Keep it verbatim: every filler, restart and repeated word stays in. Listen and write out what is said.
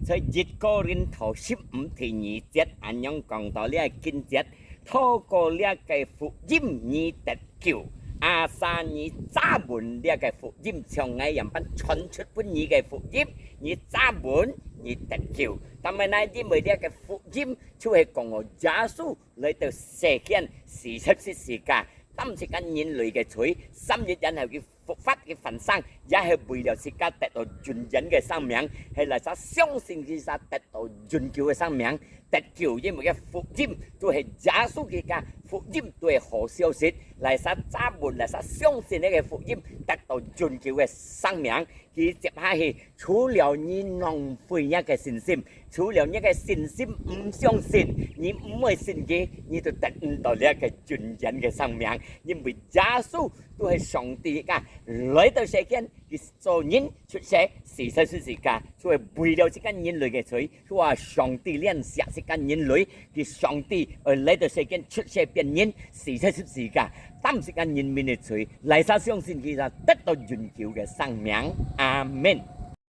在一哥林多十五第二節恁樣講到這經節，透過這个福音你得救，asal你揸穩這个福音，像𠊎樣般傳出分你个福音，你揸穩，你得救。但係呢，因為這个福音就係講哦，耶穌來到世間，死在十字架，擔自家人類个罪，三日然後佢復活个翻生，也係為了自家得到永遠个生命，係哪儕相信佢儕得到永久个生命。得救，因為个福音就係耶穌佢个福音，就係好消息。哪儕揸穩，哪儕相信這个福音，得到永久个生命。佢接下去，除了你浪費你个信心，除了你个信心毋相信，你毋會信佢，你就得毋到這个永遠个生命。因為耶穌就係上帝个，來到世間，佢做人出世，死在十字架，就係為了自家人類个罪。就話上帝恁惜自家人類，佢上帝愛來到世間出世變人，死在十字架，擔自家人民个罪，哪儕相信佢就得到永久个生命。阿門。